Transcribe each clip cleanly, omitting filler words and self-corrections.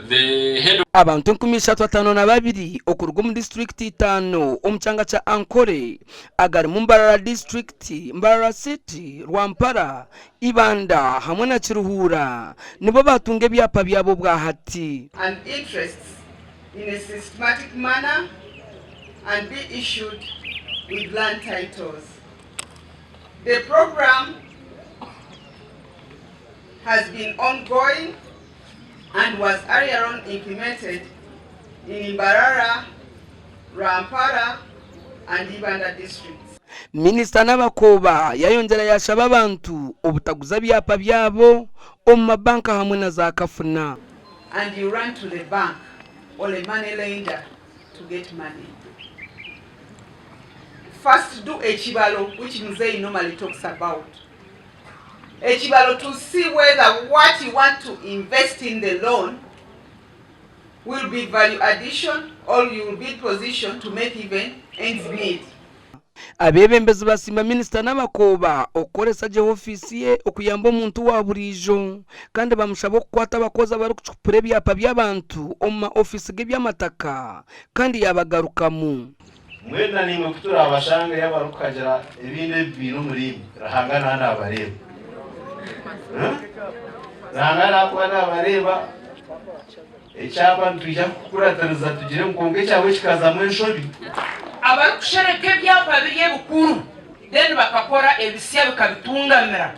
The head Abantu 32,000 okuruga omu disiturikiti itaano omu kyanga kya Ankole agarimu Mbarara disiturikiti, Mbarara City, Rwampara, Ibanda hamwe na Kiruhura nibo baatunga ebyapa byabo obwahati. and interests in a systematic manner and be issued with land titles. The program has been ongoing and was earlier on implemented in Mbarara, Rwampara and Ibanda districts. Minisita Nabakooba yayongyera yashaba abantu obutaguza byapa byabo omu mabanka hamwe na za kafuna. And you run to the bank or a money lender to get money. First do ekibalo which Mzee normally talks about. Ekibalo to see whether what you want to invest in the loan will be value addition or you will be in position to make even ends meet. Abeebembezi basiima minisita Nabakooba okukoresa gye ofiisi ye okuyamba omuntu wa buriijo kandi bamushaba okukwata abakozi abarikucupura ebyapa by'abantu omu ma ofiisi g'eby'amataka kandi yaabagarukamu. Mbwenu na naimwe ku turaabashangeyo abarikuhagira ebindi ebi baine omuriimwe, Ruhanga naaba naabareeba. Ruhanga naakuba naabareeba, ekyapa nitwija kukukuratiriza tugire ngu kwonka ekyawe kikazamu enshobi. Abarikushereka ebyapa biri ebikuru then bakakora ebisya bikabitungamira.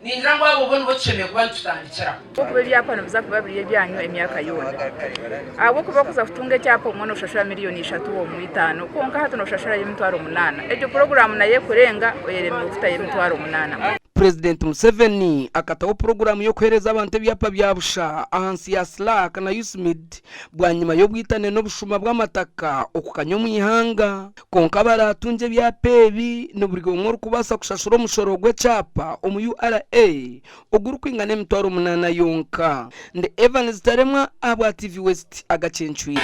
Ningira ngu abo bo nibo tushemereire kuba nitutandikiraho. Ahabw'okuba ebyapa nibiza kuba biri ebyanyu emyaka yoona. Ahabw'okuba kuza kutunga ekyapa obumwe nooshashura miriyoni ishatu omu itaano kwonka hati nooshashurayo 800. Egyo puroguraamu nayo ekurenga oyeremirwe kutayo 800. Purezidenti Museveni akataho puroguraamu y'okuheereza abantu ebyapa bya busha ahansi ya SLAAC na USMID bwanyima y'obwitane n'obushuma bw'amataka okukanya omu ihanga. Kwonka abaraatungye ebyapa ebi ni buri omwe orikubaasa kushashura omushoro gw'ekyapa omu URA ogurikwingana 8,000 yonka. Ndi Evans Taremwa ahabwa TV West agacencwire.